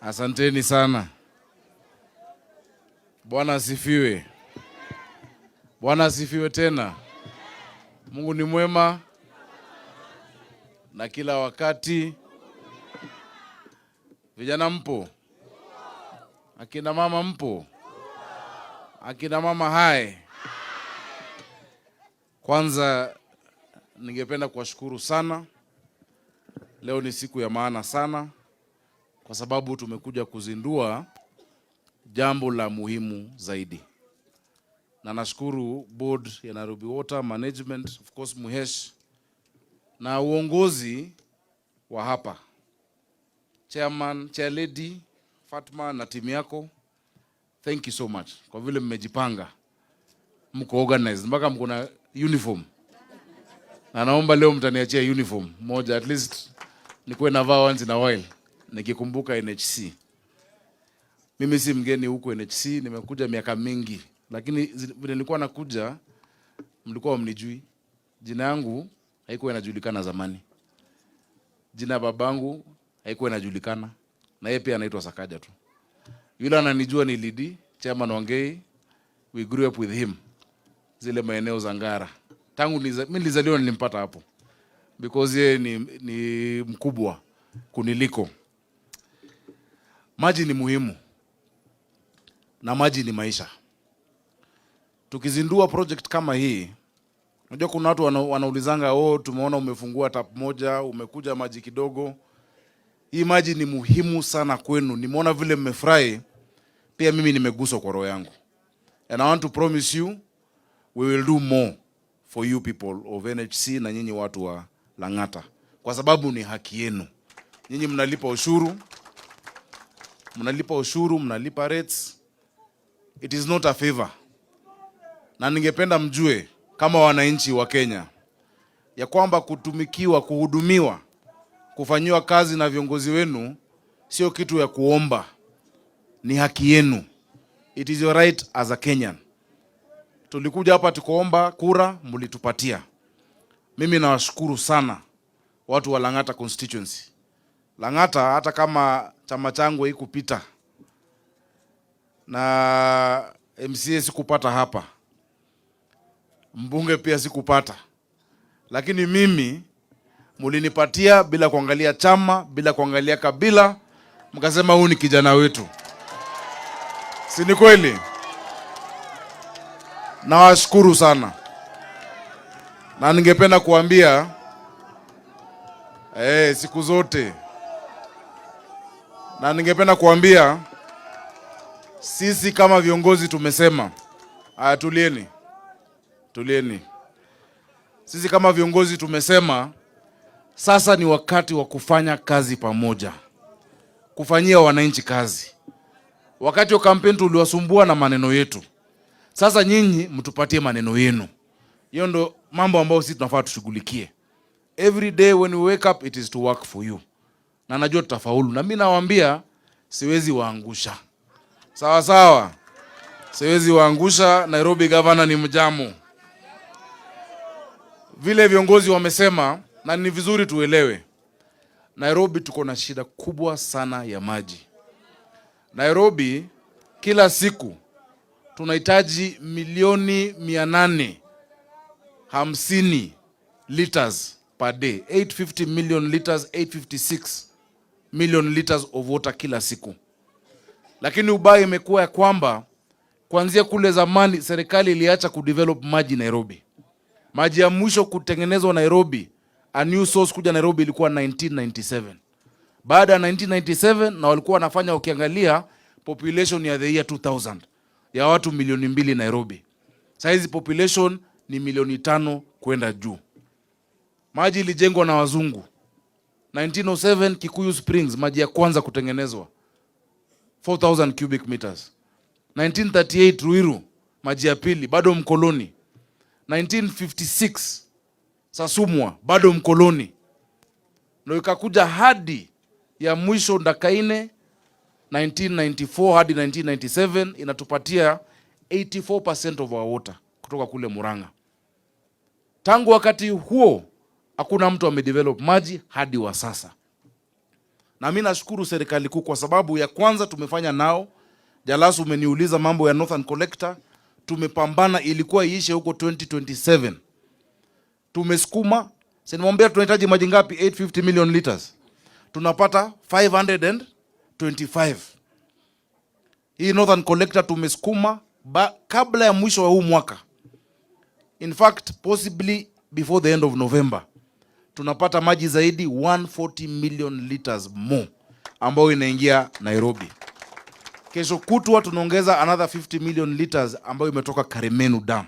Asanteni sana. Bwana asifiwe. Bwana asifiwe tena. Mungu ni mwema na kila wakati. Vijana mpo? Akina mama mpo? Akina mama hai. Kwanza ningependa kuwashukuru sana. Leo ni siku ya maana sana kwa sababu tumekuja kuzindua jambo la muhimu zaidi, na nashukuru board ya Nairobi Water Management, of course Muhesh na uongozi wa hapa, chairman, chair lady Fatma na timu yako, thank you so much kwa vile mmejipanga, mko organized mpaka mko na uniform, na naomba leo mtaniachia uniform moja at least nikuwe navaa once in a while nikikumbuka NHC. Mimi si mgeni huko NHC, nimekuja miaka mingi, lakini vile nilikuwa nakuja mlikuwa mnijui. Jina yangu haikuwa inajulikana zamani, jina babangu haikuwa inajulikana, na yeye pia anaitwa Sakaja tu. Yule ananijua ni Lidi, chairman Wangei, we grew up with him zile maeneo za Ngara. Tangu mimi nilizaliwa nilimpata hapo because yeye ni mkubwa kuniliko. Maji ni muhimu na maji ni maisha. Tukizindua project kama hii, unajua kuna watu wanaulizanga, "Oh, tumeona umefungua tap moja, umekuja maji kidogo." Hii maji ni muhimu sana kwenu. Nimeona vile mmefurahi, pia mimi nimeguswa kwa roho yangu. And I want to promise you we will do more for you people of NHC na nyinyi watu wa Lang'ata, kwa sababu ni haki yenu. Nyinyi mnalipa ushuru, mnalipa ushuru, mnalipa rates. It is not a favor. Na ningependa mjue kama wananchi wa Kenya ya kwamba kutumikiwa, kuhudumiwa, kufanyiwa kazi na viongozi wenu sio kitu ya kuomba, ni haki yenu. It is your right as a Kenyan. Tulikuja hapa tukaomba kura, mlitupatia. Mimi nawashukuru sana watu wa Lang'ata constituency. Lang'ata, hata kama chama changu haikupita na MCA sikupata hapa, mbunge pia sikupata, lakini mimi mulinipatia bila kuangalia chama, bila kuangalia kabila, mkasema huyu ni kijana wetu, si ni kweli? Nawashukuru sana, na ningependa kuambia siku zote, na ningependa kuambia sisi kama viongozi tumesema, aya, tulieni, tulieni. Sisi kama viongozi tumesema sasa ni wakati wa kufanya kazi pamoja, kufanyia wananchi kazi. Wakati wa kampeni tuliwasumbua na maneno yetu, sasa nyinyi mtupatie maneno yenu. Hiyo ndo mambo ambayo sisi tunafaa tushughulikie. Every day when we wake up it is to work for you, na najua tutafaulu, na mimi nawaambia siwezi waangusha. Sawa sawa, siwezi waangusha. Nairobi governor ni mjamu, vile viongozi wamesema, na ni vizuri tuelewe. Nairobi tuko na shida kubwa sana ya maji. Nairobi kila siku tunahitaji milioni 850 liters per day, 850 million liters, 856 million liters of water kila siku. Lakini ubaya imekuwa ya kwamba kuanzia kule zamani serikali iliacha kudevelop maji Nairobi. Maji ya mwisho kutengenezwa Nairobi, a new source kuja Nairobi, ilikuwa 1997. Baada ya 1997, na walikuwa wanafanya ukiangalia population ya the year 2000 ya watu milioni 2 Nairobi. Saizi population ni milioni 5 kwenda juu. Maji ilijengwa na wazungu 1907, Kikuyu Springs, maji ya kwanza kutengenezwa 4000 cubic meters. 1938 Ruiru, maji ya pili, bado mkoloni. 1956 Sasumwa, bado mkoloni. Ndio ikakuja hadi ya mwisho Ndakaine 1994 hadi 1997, inatupatia 84% of our water kutoka kule Murang'a. Tangu wakati huo hakuna mtu amedevelop maji hadi wa sasa, na Na mimi nashukuru serikali kuu kwa sababu ya kwanza tumefanya nao. Jalas, umeniuliza mambo ya Northern Collector, tumepambana, ilikuwa iishe huko 2027. Tumesukuma, si nimwambia tunahitaji maji ngapi? 850 million liters. Tunapata 525. Hii Northern Collector tumesukuma kabla ya mwisho wa huu mwaka. In fact, possibly before the end of November tunapata maji zaidi 140 million liters more ambayo inaingia Nairobi. Kesho kutwa tunaongeza another 50 million liters ambayo imetoka Karemenu Dam.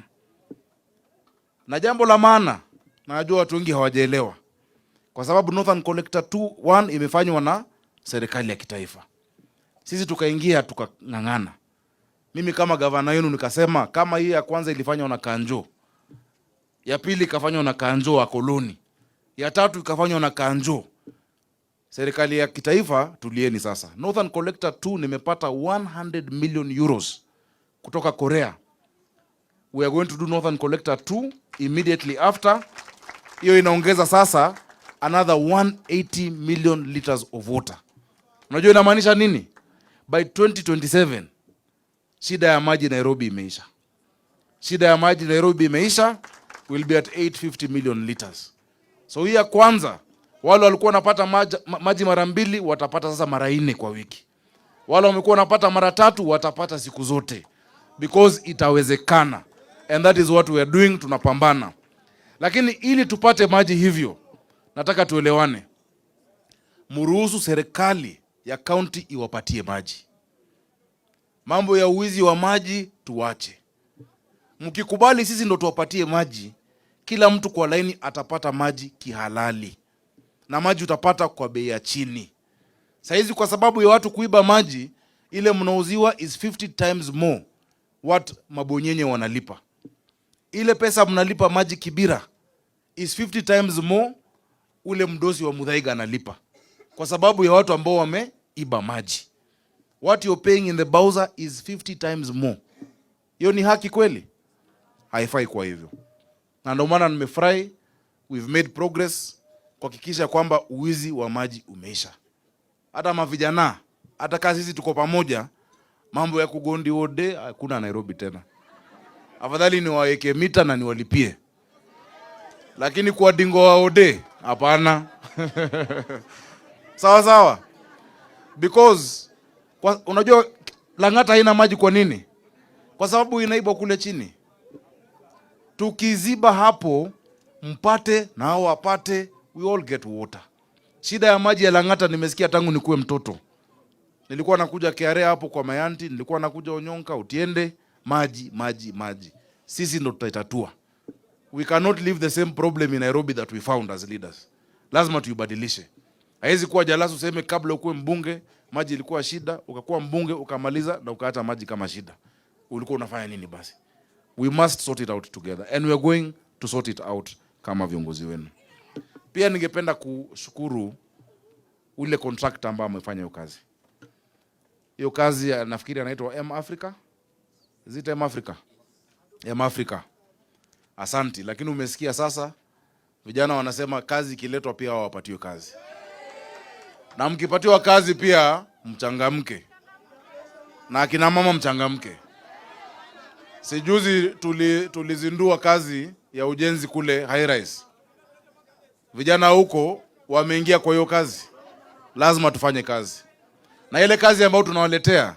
Na jambo la maana, najua watu wengi hawajaelewa, kwa sababu Northern Collector 2 1 imefanywa na serikali ya kitaifa. Sisi tukaingia tukang'ang'ana. Mimi kama gavana wenu nikasema kama hii ya kwanza ilifanywa na Kanjo, ya pili ikafanywa na Kanjo wa koloni, ya tatu ikafanywa na Kanjo, serikali ya kitaifa tulieni sasa. Northern Collector 2 nimepata 100 million euros kutoka Korea. We are going to do Northern Collector 2 immediately after. Hiyo inaongeza sasa another 180 million liters of water. Unajua inamaanisha nini? By 2027 shida ya maji Nairobi imeisha. Shida ya maji Nairobi imeisha, will be at 850 million liters. So hii ya kwanza, wale walikuwa wanapata maji mara mbili watapata sasa mara nne kwa wiki. Wale wamekuwa wanapata mara tatu watapata siku zote, because itawezekana, and that is what we are doing. Tunapambana, lakini ili tupate maji hivyo, nataka tuelewane, mruhusu serikali ya county iwapatie maji. Mambo ya uwizi wa maji tuache. Mkikubali sisi ndo tuwapatie maji, kila mtu kwa laini atapata maji kihalali, na maji utapata kwa bei ya chini. Saizi kwa sababu ya watu kuiba maji, ile mnauziwa is 50 times more what mabonyenye wanalipa. Ile pesa mnalipa maji Kibera is 50 times more ule mdosi wa Muthaiga analipa, kwa sababu ya watu ambao wameiba maji. What you're paying in the bowser is 50 times more. Hiyo ni haki kweli? Haifai kwa hivyo, na ndio maana nimefurahi we've made progress kuhakikisha kwamba uwizi wa maji umeisha. Hata mavijana, hata kazi sisi tuko pamoja, mambo ya kugondi ode hakuna Nairobi tena. Afadhali niwaweke mita na niwalipie, lakini kwa dingo wa ode hapana. Sawa sawa, because unajua Lang'ata haina maji kwa nini? Kwa sababu inaibwa kule chini. Tukiziba hapo, mpate na hao wapate, we all get water. Shida ya maji ya Lang'ata nimesikia tangu nikuwe mtoto. Nilikuwa nakuja KRA hapo kwa Mayanti, nilikuwa nakuja Onyonka, Utiende, maji maji maji. Sisi ndo tutaitatua. We cannot leave the same problem in Nairobi that we found as leaders. Lazima tuibadilishe. Haiwezi kuwa Jalas useme kabla ukuwe mbunge maji ilikuwa shida, ukakuwa mbunge ukamaliza na ukaacha maji kama shida. Ulikuwa unafanya nini basi? We must sort it out together and we are going to sort it out kama viongozi wenu. Pia ningependa kushukuru ule contractor ambaye amefanya hiyo kazi. Hiyo kazi nafikiri anaitwa M Africa. Is it M Africa? M Africa. Asanti, lakini umesikia sasa vijana wanasema kazi ikiletwa pia wao wapatiwe kazi. Na mkipatiwa kazi pia mchangamke. Na akina mama mchangamke. Sijuzi tulizindua kazi ya ujenzi kule High Rise. Vijana huko wameingia kwa hiyo kazi. Lazima tufanye kazi. Na ile kazi ambayo tunawaletea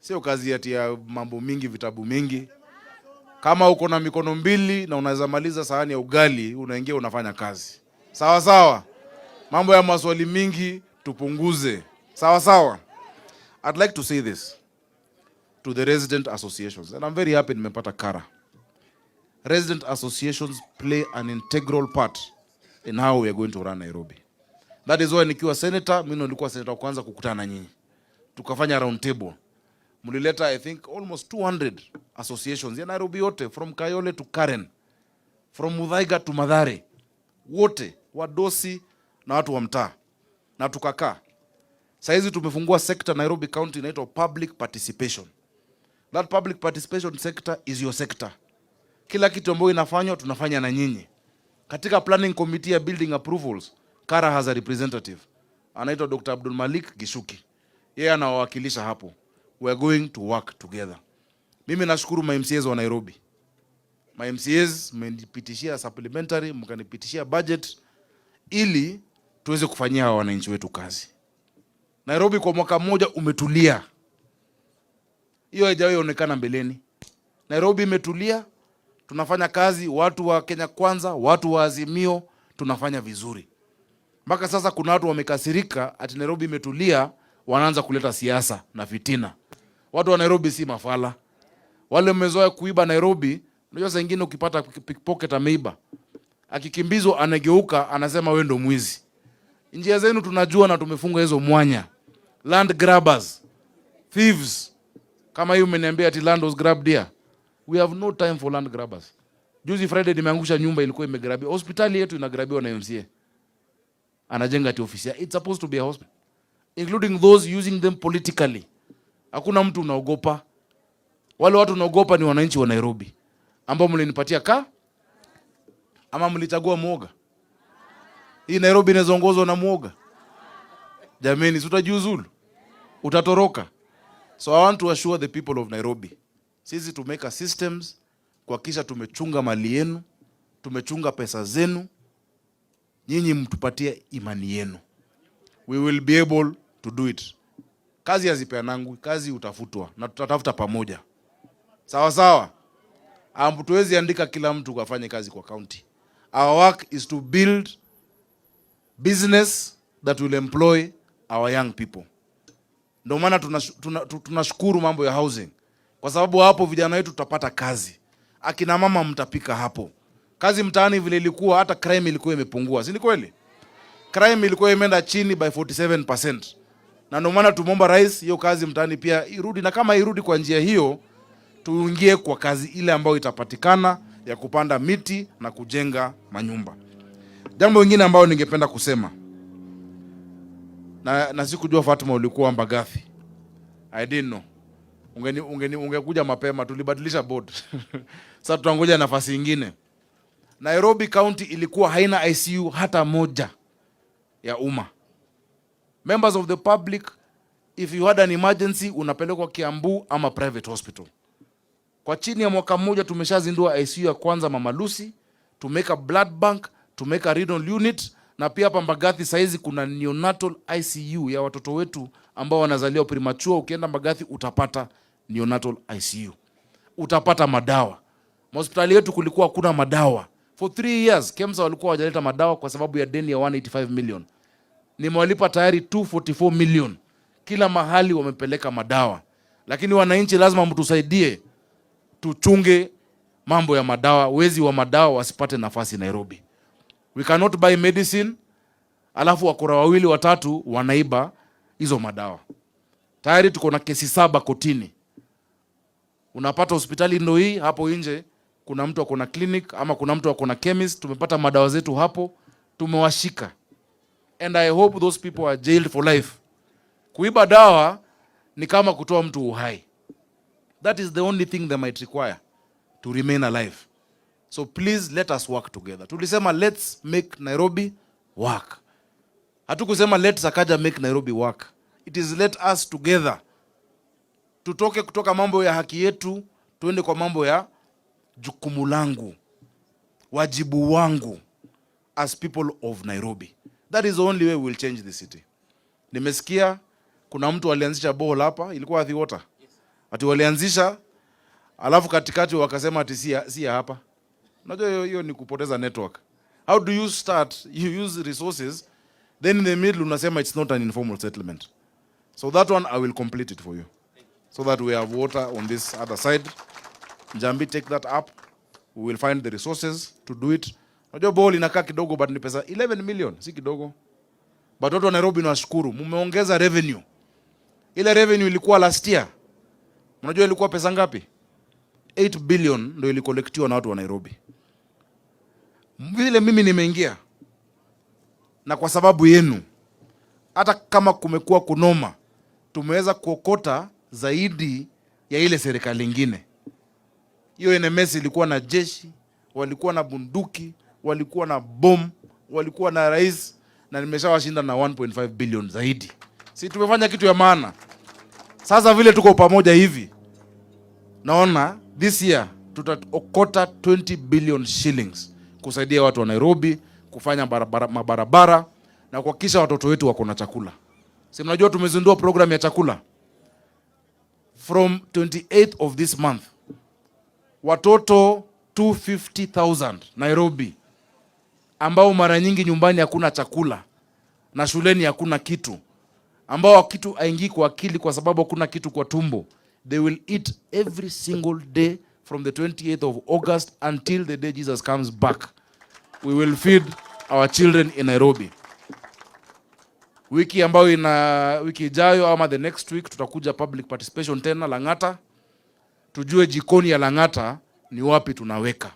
sio kazi ati ya mambo mingi, vitabu mingi. Kama uko na mikono mbili na unaweza maliza sahani ya ugali, unaingia unafanya kazi. Sawa sawa. Mambo ya maswali mingi tupunguze. Sawa sawa. I'd like to say this to the resident associations, and I'm very happy nimepata Kara. Resident associations play an integral part in how we are going to run Nairobi. That is why nikiwa senator, mimi nilikuwa senator wa kwanza kukutana na nyinyi. Tukafanya round table. Mlileta, I think, almost 200 associations ya Nairobi yote, from Kayole to Karen, from Muthaiga to Mathare. Wote wadosi na watu wa mtaa, na tukakaa. Saizi tumefungua sector Nairobi County inaitwa public participation. That public participation sector is your sector. Kila kitu ambayo inafanywa tunafanya na nyinyi. Katika planning committee ya building approvals, Kara has a representative. Anaitwa Dr. Abdul Malik Gishuki, yeye anawawakilisha hapo. We are going to work together. Mimi nashukuru ma MCAs wa Nairobi. Ma MCAs mmenipitishia supplementary, mkanipitishia budget ili tuweze kufanyia hawa wananchi wetu kazi. Nairobi kwa mwaka mmoja umetulia, hiyo haijawahi onekana mbeleni. Nairobi imetulia, tunafanya kazi, watu wa Kenya Kwanza, watu wa Azimio, tunafanya vizuri. Mpaka sasa kuna watu wamekasirika ati Nairobi imetulia, wanaanza kuleta siasa na fitina. Watu wa Nairobi si mafala. Wale mmezoea kuiba Nairobi, unajua saa ingine ukipata pickpocket ameiba, akikimbizwa anageuka anasema wewe ndo mwizi. Njia zenu tunajua na tumefunga hizo mwanya. Land grabbers, thieves. Kama hiyo umeniambia ati land was grabbed here. We have no time for land grabbers. Juzi Friday nimeangusha nyumba ilikuwa imegrabiwa. Hospitali yetu inagrabiwa na MCA. Anajenga ati ofisi. It's supposed to be a hospital. Including those using them politically. Hakuna mtu unaogopa. Wale watu unaogopa ni wananchi wa Nairobi ambao mlinipatia ka ama mlichagua muoga. Hii Nairobi inaongozwa na muoga. Jameni, si utajiuzulu? Utatoroka. So I want to assure the people of Nairobi, sisi tumeweka systems kuhakikisha tumechunga mali yenu, tumechunga pesa zenu. Nyinyi mtupatie imani yenu, we will be able to do it. Kazi hazipeanangwi, kazi utafutwa na tutatafuta pamoja, sawa sawa. Hatuwezi andika kila mtu afanye kazi kwa county. Our work is to build business that will employ our young people. Ndio maana tunashukuru mambo ya housing, kwa sababu hapo vijana wetu tutapata kazi. Akina mama mtapika hapo. Kazi mtaani vile ilikuwa, hata crime ilikuwa imepungua, si ni kweli? Crime ilikuwa imeenda chini by 47%, na ndio maana tumeomba rais hiyo kazi mtaani pia irudi, na kama irudi kwa njia hiyo, tuingie kwa kazi ile ambayo itapatikana ya kupanda miti na kujenga manyumba. Jambo lingine ambayo ningependa kusema na sikujua Fatuma ulikuwa Mbagathi. I didn't know. Ungekuja mapema, tulibadilisha board. Sasa tutangoja nafasi ingine. Nairobi County ilikuwa haina ICU hata moja ya umma. Members of the public, if you had an emergency unapelekwa Kiambu ama private hospital. Kwa chini ya mwaka mmoja tumeshazindua ICU ya kwanza Mama Lucy, tumeweka blood bank, tumeweka renal unit na pia hapa Mbagathi saizi kuna neonatal ICU ya watoto wetu ambao wanazaliwa premature. Ukienda Mbagathi utapata neonatal ICU, utapata madawa. Hospitali yetu kulikuwa hakuna madawa for 3 years. KEMSA walikuwa hawajaleta madawa kwa sababu ya deni ya 185 million. Nimewalipa tayari 244 million. Kila mahali wamepeleka madawa, lakini wananchi lazima mtusaidie tuchunge mambo ya madawa, wezi wa madawa wasipate nafasi Nairobi. We cannot buy medicine alafu wakora wawili watatu wanaiba hizo madawa. Tayari tuko na kesi saba kotini. Unapata hospitali ndo hii hapo nje, kuna mtu ako na clinic ama kuna mtu ako na chemist. Tumepata madawa zetu hapo, tumewashika, and I hope those people are jailed for life. Kuiba dawa ni kama kutoa mtu uhai. That is the only thing they might require to remain alive. So please let us work together. Tulisema let's make Nairobi work. Hatukusema let Sakaja make Nairobi work. It is let us together. Tutoke kutoka mambo ya haki yetu tuende kwa mambo ya jukumu langu, wajibu wangu as people of Nairobi. That is the only way we will change the city. Nimesikia kuna mtu alianzisha borehole hapa, ilikuwa Athi Water. Ati walianzisha alafu katikati wakasema ati si ya hapa. Unajua hiyo ni kupoteza network. How do you start? You use resources, then in the middle unasema it's not an informal settlement. So that one I will complete it for you. So that we have water on this other side. Njambi, take that up. We will find the resources to do it. Unajua borehole inakaa kidogo but ni pesa 11 million, si kidogo. But watu wa Nairobi nawashukuru, mumeongeza revenue. Ile revenue ilikuwa last year. Unajua ilikuwa pesa ngapi? 8 billion ndio ilikolektiwa na watu wa Nairobi. Vile mimi nimeingia na kwa sababu yenu, hata kama kumekuwa kunoma, tumeweza kuokota zaidi ya ile serikali ingine. Hiyo NMS ilikuwa na jeshi, walikuwa na bunduki, walikuwa na bomu, walikuwa na rais na nimeshawashinda na 1.5 billion zaidi. Si tumefanya kitu ya maana? Sasa vile tuko pamoja hivi, naona this year tutaokota 20 billion shillings kusaidia watu wa Nairobi kufanya barabara, mabarabara na kuhakikisha watoto wetu wako na chakula. Si mnajua tumezindua program ya chakula from 28th of this month, watoto 250,000 Nairobi ambao mara nyingi nyumbani hakuna chakula na shuleni hakuna kitu, ambao kitu haingii kwa akili kwa sababu hakuna kitu kwa tumbo, they will eat every single day from the 28th of August until the day Jesus comes back. We will feed our children in Nairobi. Wiki ambayo ina wiki ijayo ama the next week tutakuja public participation tena Lang'ata, tujue jikoni ya Lang'ata ni wapi tunaweka,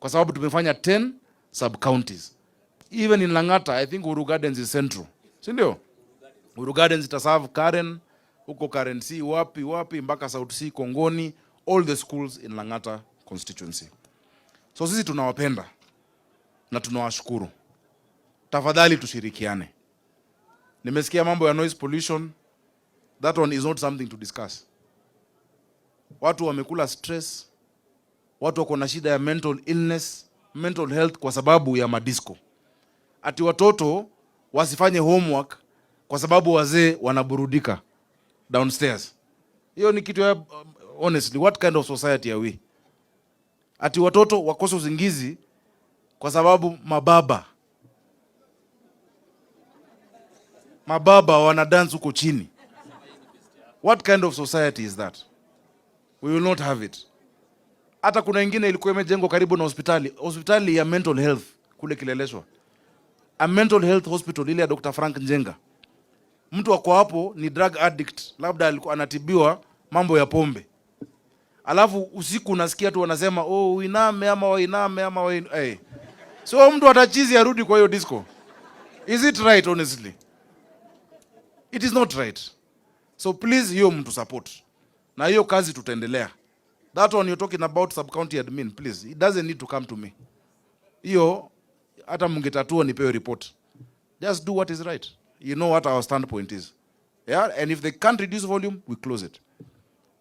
kwa sababu tumefanya 10 sub counties. Even in Lang'ata, I think Uhuru Gardens is central, si ndio? Uhuru Gardens itaserve Karen huko, Karen C wapi wapi mpaka South C, Kongoni, all the schools in Lang'ata constituency. So sisi tunawapenda na tunawashukuru. Tafadhali tushirikiane. Nimesikia mambo ya noise pollution. That one is not something to discuss. Watu wamekula stress, watu wako na shida ya mental illness, mental health kwa sababu ya madisco. Ati watoto wasifanye homework kwa sababu wazee wanaburudika downstairs. Hiyo ni kitu ya, honestly, what kind of society are we? Ati watoto wakose usingizi kwa sababu mababa wana dance huko chini. What kind of society is that? We will not have it. Hata kuna ingine ilikuwa imejengwa karibu na hospitali, hospitali ya mental health kule Kileleshwa, a mental health hospital ile ya Dr. Frank Njenga. Mtu ako hapo ni drug addict, labda alikuwa anatibiwa mambo ya pombe, alafu usiku unasikia tu wanasema, "Oh, uiname ama wainame ama wain hey." So mtu atachizi arudi kwa hiyo disco. Is it right? Honestly, it is not right. So please, hiyo mtu support na hiyo kazi tutaendelea. That one you're talking about, sub county admin, please, it doesn't need to come to me. Hiyo hata mngetatua nipewe report. Just do what is right. You know what our standpoint is. Yeah, and if they can't reduce volume, we close it.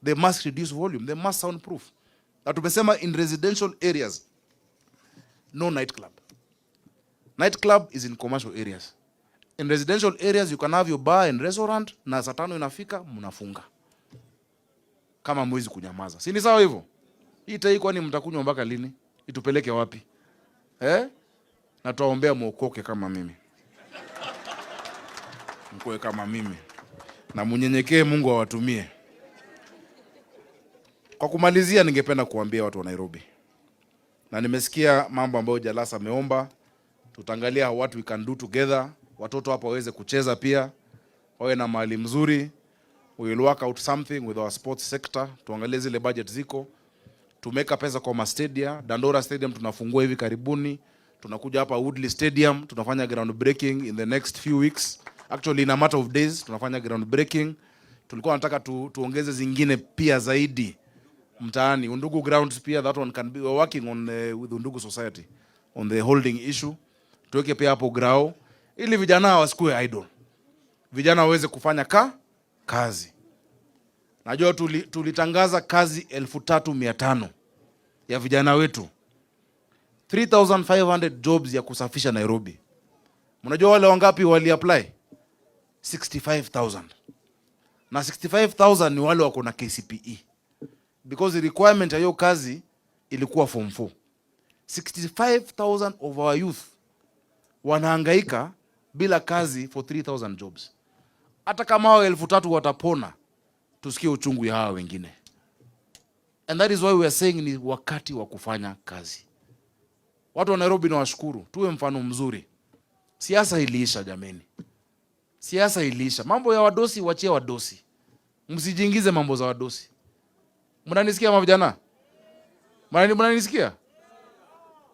They must reduce volume. They must soundproof. Na tumesema in residential areas, no nightclub. Nightclub is in commercial areas. In residential areas you can have your bar and restaurant, na saa 5 inafika mnafunga. Kama hamwezi kunyamaza. Si ni sawa hivyo? Hii tai kwani mtakunywa mpaka lini? Itupeleke wapi? Eh? Na tuwaombea muokoke kama mimi. Mkuwe kama mimi. Na munyenyekee, Mungu awatumie. Kwa kumalizia, ningependa kuambia watu wa Nairobi, na nimesikia mambo ambayo Jalasa ameomba, tutaangalia what we can do together. Watoto hapa waweze kucheza pia, wawe na mahali mzuri. We will work out something with our sports sector, tuangalie zile budget ziko. Tumeweka pesa kwa mastadia. Dandora Stadium tunafungua hivi karibuni. Tunakuja hapa Woodley Stadium, tunafanya ground breaking in the next few weeks. Actually, in a matter of days tunafanya ground breaking. Tulikuwa nataka tuongeze zingine pia zaidi mtaani. Undugu grounds pia, that one can be, we're working on with Undugu Society on the holding issue. Tuweke pia hapo grao ili vijana wasikue idle. Vijana waweze kufanya kazi. Najua tulitangaza kazi 3,500 ya vijana wetu. 3500 jobs ya kusafisha Nairobi. Mnajua wale wangapi wali apply? 65,000. Na 65,000 ni wale wako na KCPE. Because the requirement ya hiyo kazi ilikuwa form 4. 65,000 of our youth wanahangaika bila kazi for 3000 jobs. Hata kama hao 3,000 watapona, tusikie uchungu ya hawa wengine. And that is why we are saying ni wakati wa kufanya kazi. Watu wa Nairobi nawashukuru, tuwe mfano mzuri. Siasa iliisha jameni. Siasa iliisha. Mambo ya wadosi wachie wadosi. Msijiingize mambo za wadosi. Mnanisikia mavijana? Mnanisikia?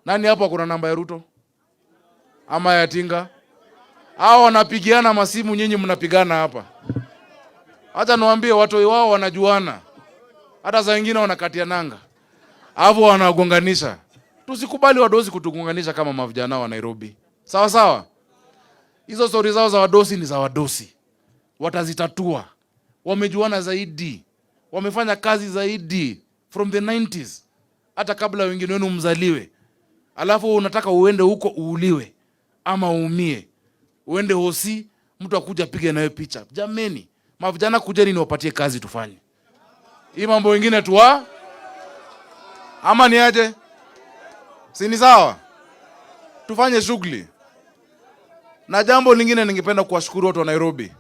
Nani hapo kuna namba ya Ruto? Ama ya Tinga? Hao wanapigiana masimu, nyinyi mnapigana hapa. Acha niwaambie, watu wao wanajuana. Hata saa nyingine wanakatia nanga. Hapo wanagonganisha. Tusikubali wadosi kutugonganisha kama mavijana wa Nairobi. Sawa sawa? Hizo stori zao za wadosi ni za wadosi, watazitatua. Wamejuana zaidi, wamefanya kazi zaidi from the 90s, hata kabla wengine wenu mzaliwe. Alafu unataka uende huko uuliwe ama uumie, uende hosi, mtu akuja apige nawe picha. Jameni, mavijana kujeni niwapatie kazi tufanye hii mambo wengine tuwa ama ni aje? Si ni sawa? Tufanye shughuli. Na jambo lingine ningependa kuwashukuru watu wa Nairobi.